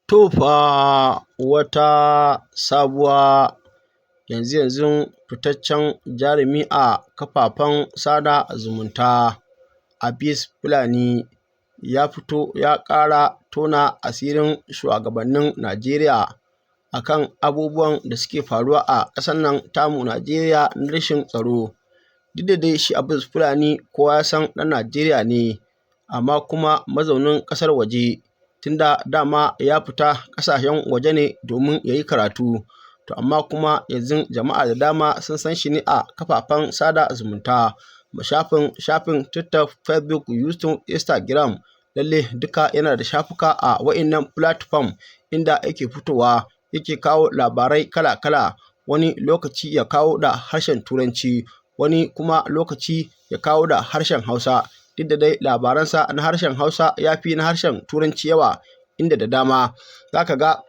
To fa wata sabuwa. Yanzu-yanzun fitaccen jarumi a kafafen sada zumunta Abis Fulani ya fito ya ƙara tona asirin shugabannin Najeriya a kan abubuwan da suke faruwa a ƙasar nan tamu Najeriya na rashin tsaro. Duk da dai shi Abis Fulani kowa ya san ɗan Najeriya ne, amma kuma mazaunin ƙasar waje, tunda dama ya fita ƙasashen waje ne domin ya yi karatu. To amma kuma yanzu jama'a da dama sun san shi ne a kafafen sada zumunta, shafin TikTok, Facebook, YouTube, Instagram. Lalle duka yana da shafuka a wa'innan platform inda yake fitowa yake kawo labarai kala-kala. Wani lokaci ya kawo da harshen Turanci, wani kuma lokaci ya kawo da harshen Hausa. Duk da dai labaransa na harshen Hausa ya fi na harshen Turanci yawa, inda da dama za ka ga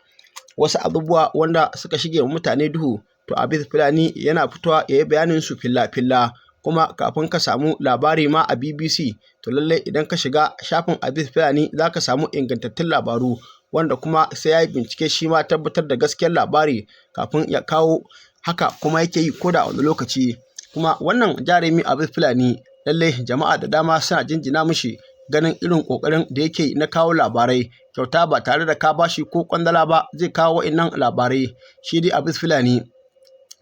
wasu abubuwa wanda suka shige wa mutane duhu, to Abis Fulani yana fitowa ya yi bayanin su filla-filla. Kuma kafin ka samu labari ma a BBC, to lallai idan ka shiga shafin Abis Fulani za ka samu ingantattun labaru, wanda kuma sai ya yi bincike shi ma tabbatar da gaskiyar labari kafin ya kawo. Haka kuma yake yi ko da wani lokaci. Kuma wannan jarumi Abis Fulani, lallai jama'a da dama suna jinjina mishi ganin irin ƙoƙarin da yake na kawo labarai kyauta ba tare da ka bashi ko kwandala ba, zai kawo wa'innan labarai. Shi dai Abis Fulani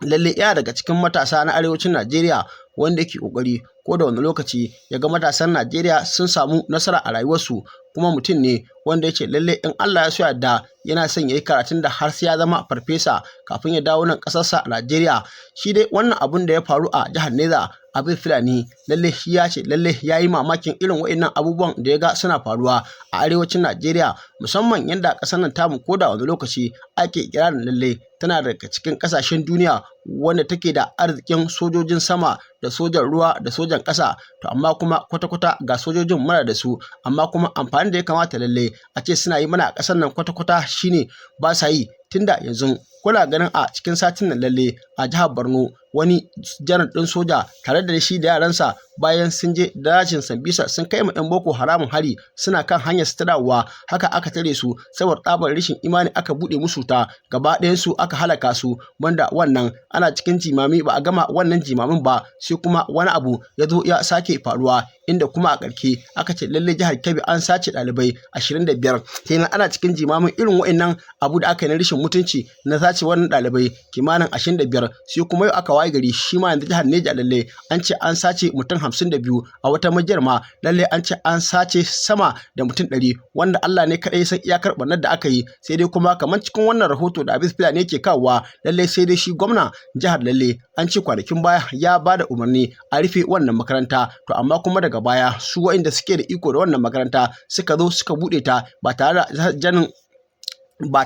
lalle yana daga cikin matasa na arewacin Najeriya wanda yake ƙoƙari ko da wani lokaci ya ga matasan Najeriya sun samu nasara a rayuwarsu. Kuma mutum ne wanda yace lalle in Allah ya so yarda yana son ya yi karatun da har sai ya zama farfesa kafin ya dawo nan ƙasarsa Najeriya. Shi dai wannan abun da ya faru a jihar Neja, Abis Fulani lalle shi ya ce lalle ya yi mamakin irin wa'innan abubuwan da ya ga suna faruwa a arewacin Najeriya, musamman yadda ƙasar nan tamu ko da wani lokaci ake ikirarin lalle tana daga cikin ƙasashen duniya wanda take da arzikin sojojin sama da sojan ruwa da sojan ƙasa. To amma kuma kwata-kwata ga sojojin muna da su, amma kuma amfani da ya kamata lalle a ce suna yi mana a ƙasar nan kwata-kwata shine ba sa yi. Tunda yanzu kuna ganin a cikin satin nan lalle a jihar Borno wani janar ɗin soja tare da shi da yaransa, bayan sun je dajin Sambisa sun kai ma 'yan Boko Haramun hari, suna kan hanyar su ta dawowa haka aka tare su. Saboda tsabar rashin imani aka buɗe musu ta gaba ɗayan su aka halaka su. Banda wannan, ana cikin jimami, ba a gama wannan jimamin ba, sai kuma wani abu ya zo ya sake faruwa, inda kuma a ƙarshe aka ce lalle jihar Kebbi an sace ɗalibai 25. Kenan ana cikin jimamin irin wa'innan abu da aka yi na rashin mutunci na sace wannan ɗalibai kimanin 25, sai kuma yau aka waye gari shi ma yanzu jihar Neja lalle an ce an sace mutum 52. A wata majiyar ma lalle an ce an sace sama da mutum 100, wanda Allah ne kaɗai san iyakar ɓarnar da aka yi. Sai dai kuma kamar cikin wannan rahoto da Abis Fulani yake kawowa, lalle sai dai shi gwamna jihar lalle an ce kwanakin baya ya ba da umarni a rufe wannan makaranta. To amma kuma daga baya su waɗanda suke da iko da wannan makaranta suka zo suka buɗe ta ba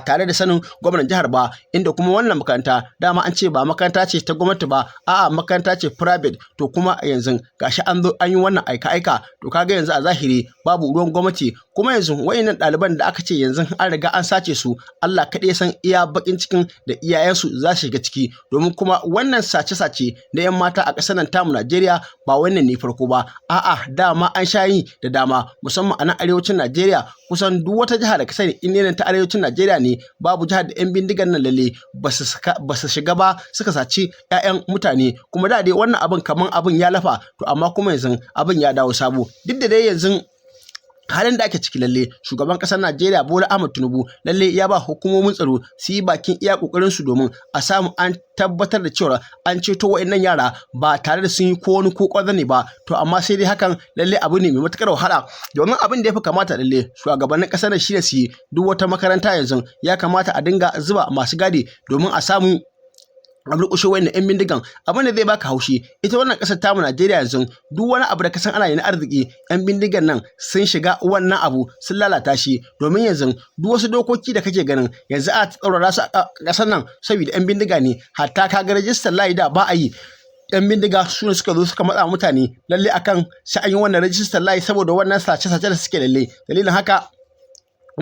tare da sanin gwamnan jihar ba, inda kuma wannan makaranta dama an ce ba makaranta ce ta gwamnati ba, a'a, makaranta ce private. To kuma yanzu gashi an zo an yi wannan aika-aika. To kaga yanzu a zahiri babu ruwan gwamnati. Kuma yanzu wayannan ɗaliban da aka ce yanzu an riga an sace su, Allah kaɗai ya san iya bakin cikin da iyayensu za su shiga ciki, domin kuma wannan sace-sace na 'yan mata a ƙasar nan tamu Najeriya ba wannan ne farko ba, a'a, dama an sha yi da dama, musamman a nan arewacin Najeriya. Kusan duk wata jiha da ka sani in ne ta arewacin Najeriya ne, babu jihar da 'yan bindigan nan lalle ba su shiga ba suka saci 'ya'yan mutane. Kuma da dai wannan abin kaman abin ya lafa, to amma kuma yanzu abin ya dawo sabo. Duk da dai yanzu halin da ake ciki, lalle shugaban ƙasar Najeriya Bola Ahmed Tinubu lalle ya ba hukumomin tsaro su yi bakin iya kokarin su domin a samu an tabbatar da cewa an ceto wa'annan yara ba tare da sun yi ko wani ko ne ba. To amma sai dai hakan lalle abu ne mai matukar wahala, domin abin da ya fi kamata lalle shugabannin ƙasar nan shine su yi duk wata makaranta yanzu ya kamata a dinga zuba masu gadi domin a samu a murƙushe wayannan 'yan bindigan. Abin da zai baka haushi, ita wannan ƙasar tamu Najeriya yanzu duk wani abu da ka san ana yi na arziki, 'yan bindigan nan sun shiga wannan abu sun lalata shi, domin yanzu duk wasu dokoki da kake ganin yanzu a tsaurara su a ƙasar nan saboda 'yan bindiga ne. Hatta ka ga rajistar layi da ba a yi, 'yan bindiga su ne suka zo suka matsa mutane lalle akan sai an yi wannan rajistar layi saboda wannan sace-sace da suke. Lalle dalilin haka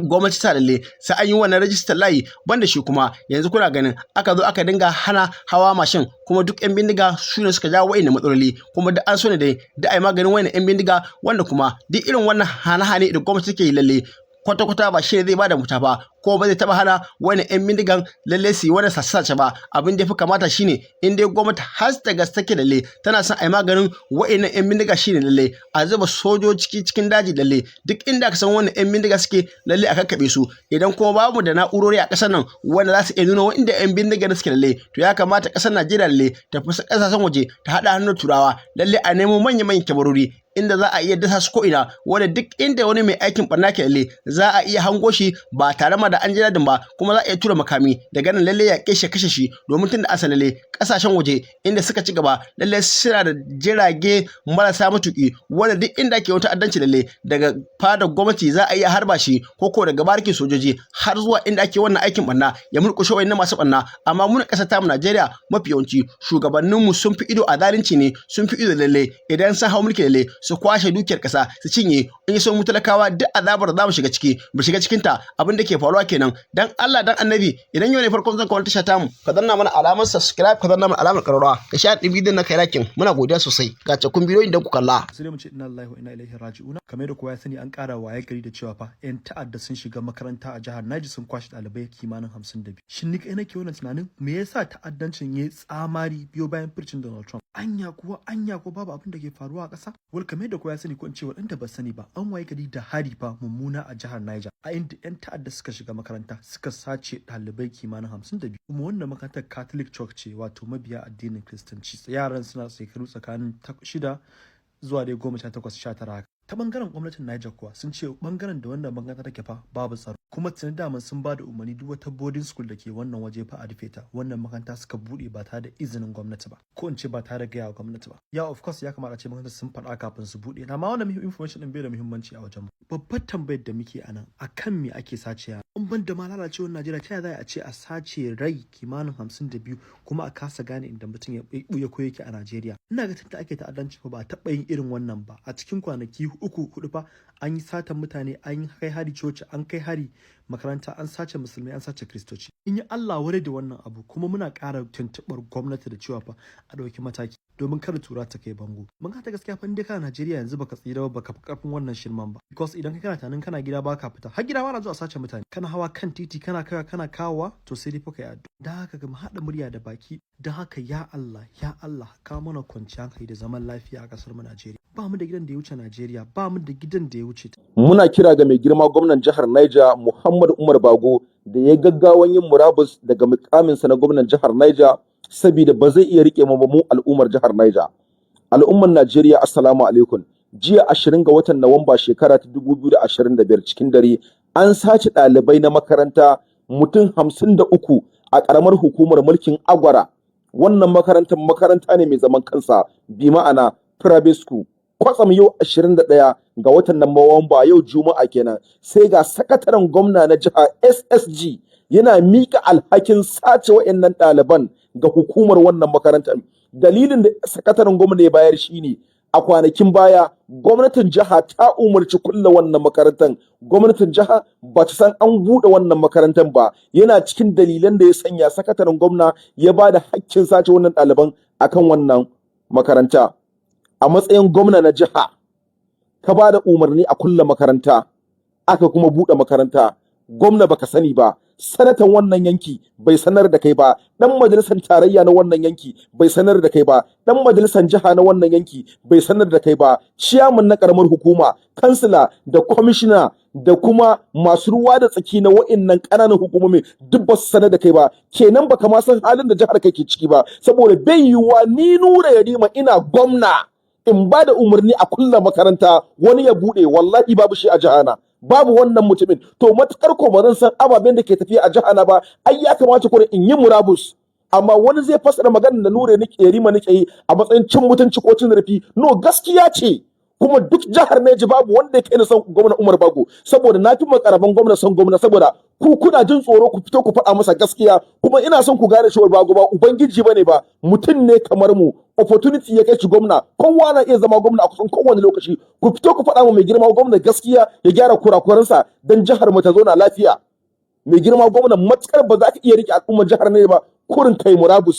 gwamnati ta lalle sai an yi wannan rajistar layi. Banda shi kuma yanzu kuna ganin aka zo aka dinga hana hawa mashin, kuma duk 'yan bindiga su ne suka jawo wa'innan matsaloli. Kuma da an so ne dai da ai maganin wa'innan 'yan bindiga, wanda kuma duk irin wannan hane-hane da gwamnati take yi lalle Kwata-kwata ba shi ne zai bada mafita ba, ko ba zai taɓa hana wani 'yan bindigan lalle su yi wani sace-sace ba. Abin da ya fi kamata shine, in dai gwamnati har da gaske take lalle tana son a yi maganin wa'innan 'yan bindiga, shine lalle a zuba sojoji cikin daji, lalle duk inda aka san wannan 'yan bindiga suke, lalle a kakkaɓe su. Idan kuma babu da na'urori a ƙasar nan wanda za su iya nuna inda 'yan bindiga suke lalle, to ya kamata ƙasar Najeriya lalle ta fi ƙasashen waje, ta haɗa hannun Turawa, lalle a nemo manya-manyan kyamarori inda za a iya dasa su ko'ina, wanda duk inda wani mai aikin ɓarna ke, lalle za a iya hango shi ba tare ma da an ji dadin ba, kuma za a iya tura makami daga nan, lalle ya kashe kashe shi. Domin tun da asa lalle ƙasashen waje inda suka ci gaba, lalle suna da jirage marasa matuƙi, wanda duk inda ake wata ta'addanci, lalle daga fadar gwamnati za a iya harba shi, ko daga barikin sojoji har zuwa inda ake wannan aikin ɓarna, ya murƙushe wayannan masu ɓarna. Amma mun ƙasar tamu Najeriya, mafi yawanci shugabanninmu sun fi ido a zalunci ne, sun fi ido lalle idan sun hau mulki lalle su kwashe dukiyar ƙasa su cinye. In yi son mu talakawa, duk azabar da za mu shiga ciki, mu shiga cikin ta. Abin da ke faruwa kenan. Dan Allah dan Annabi, idan yau ne farkon zuwanka wannan tasha tamu, ka danna mana alamar subscribe, ka danna mana alamar ƙararrawa, ka sha ɗin bidiyon na kai liking. Muna godiya sosai. Ga cikakkun bidiyoyin da ku kalla. Sai dai mu ce inna lillahi wa inna ilaihi raji'una. Kamar da kowa ya sani, an ƙara waye gari da cewa fa 'yan ta'adda sun shiga makaranta a jihar Niger, sun kwashe ɗalibai kimanin 52. Shin ni kai nake wannan tunanin, me yasa ta'addancin yayi tsamari biyo bayan furcin Donald Trump? Anya kuwa, anya kuwa babu abin da ke faruwa a ƙasa? Wal kamar yadda kowa ya sani, ko in ce waɗanda ba sani ba, an waye gari da hari fa mummuna a jihar Niger, a inda 'yan ta'adda suka shiga makaranta suka sace ɗalibai kimanin 52. Kuma wannan makarantar Catholic Church ce, wato mabiya addinin Kiristanci. Yaran suna shekaru tsakanin 6 zuwa dai 18, 19 haka. Ta bangaren gwamnatin Niger kuwa, sun ce bangaren da wannan makaranta take fa babu tsaro, kuma tuni daman sun ba da umarni duk wata boarding school da ke wannan waje fa a rufe ta. Wannan makaranta suka bude ba tare da izinin gwamnati ba, ko in ce ba tare da gaya wa gwamnati ba. Ya, of course, ya kamata a ce makarantar sun faɗa kafin su bude, amma wannan information din bai da muhimmanci a wajen mu. Babbar tambayar da muke anan, akan me ake sace yara? In ban da ma lalacewar Najeriya, ta yaya za a ce a sace rai kimanin 52 kuma a kasa gane inda mutum ya buya ko yake a Najeriya? Ina ga tunda ake ta'addanci fa ba a taɓa yin irin wannan ba. A cikin kwanaki 3, 4 fa an yi satan mutane, an kai hari coci, an kai hari makaranta, an sace musulmai, an sace Kiristoci. In yi Allah wadai da wannan abu, kuma muna ƙara tuntuɓar gwamnati da cewa fa a ɗauki mataki domin kada tura ta kai bango. Mun ta gaskiya fa, in kana Najeriya yanzu baka tsira ba, baka fi karfin wannan shirman ba, because idan kai kana tunanin kana gida baka fita, har gida ma na zuwa sace mutane, kana hawa kan titi kana kaiwa kana kawowa, to sai dai fa kai addu'a. Dan haka mu haɗa murya da baki. Dan haka, ya Allah, ya Allah, ka mana kwanciyar hankali da zaman lafiya a ƙasar mu Najeriya. Ba mu da gidan da ya wuce Najeriya, ba mu da gidan da ya wuce ta. Muna kira ga mai girma gwamnan jihar Niger, Muhammad Umar Bago, da ya gaggawan yin murabus daga mukaminsa na gwamnan jihar Niger, saboda ba zai iya rike mu ba, mu al'ummar jihar Niger. Al'ummar Najeriya, assalamu alaikum. Jiya 20 ga watan Nuwamba shekara ta 2025, cikin dare an sace ɗalibai na makaranta mutum 53 a ƙaramar hukumar mulkin Agwara. Wannan makarantar makaranta ne mai zaman kansa, bi ma'ana private school. Kwatsam yau 21 ga watan Nuwamba, yau Juma'a kenan, sai ga sakataren gwamna na jiha SSG yana mika alhakin sace wa'annan ɗaliban ga hukumar wannan makarantar. Dalilin da sakataren gwamna ya bayar shine, a kwanakin baya gwamnatin jiha ta umarci kulle wannan makarantar, gwamnatin jiha ba ta san an buɗe wannan makarantar ba. Yana cikin dalilan da ya sanya sakataren gwamna ya ba da hakkin sace wannan ɗaliban akan wannan makaranta. A matsayin gwamna na jiha, ka ba da umarni a kulle makaranta, aka kuma buɗe makaranta. Gwamna, baka sani ba, sanatan wannan yanki bai sanar da kai ba, dan majalisar tarayya na wannan yanki bai sanar da kai ba, dan majalisar jiha na wannan yanki bai sanar da kai ba, ciyaman na karamar hukuma, kansila da kwamishina da kuma masu ruwa da tsaki na wa'innan ƙananan hukumomi duk ba su sanar da kai ba. Kenan baka ma san halin da jihar kake ciki ba, saboda bai yiwuwa ni Nura Yarima ina gwamna in ba da umarni a kulle makaranta, wani ya bude. Wallahi babu shi a jihana, babu wannan mutumin. To matukar ko ba zan san ababen da ke tafiya a jihana ba, ai ya kamata ko in yi murabus. Amma wani zai fassara maganar da Nura nake Yarima nake yi a matsayin cin mutunci ko cin zarafi. No, gaskiya ce. Kuma duk jihar Neja babu wanda ya kai ni son gwamna Umar Bago, saboda na fi makaraban gwamna son gwamna, saboda ku kuna jin tsoro ku fito ku faɗa masa gaskiya. Kuma ina son ku gane cewa Bago ba ubangiji bane ba, mutum ne kamar mu. Opportunity ya kai shi gwamna. Kowa na iya zama gwamna a kusan kowane lokaci. Ku fito ku faɗa wa mai girma gwamna gaskiya, ya gyara kurakuransa don jihar mu ta zauna lafiya. Mai girma gwamna, matukar ba za ka iya rike al'ummar jihar ne ba, kurin kai murabus.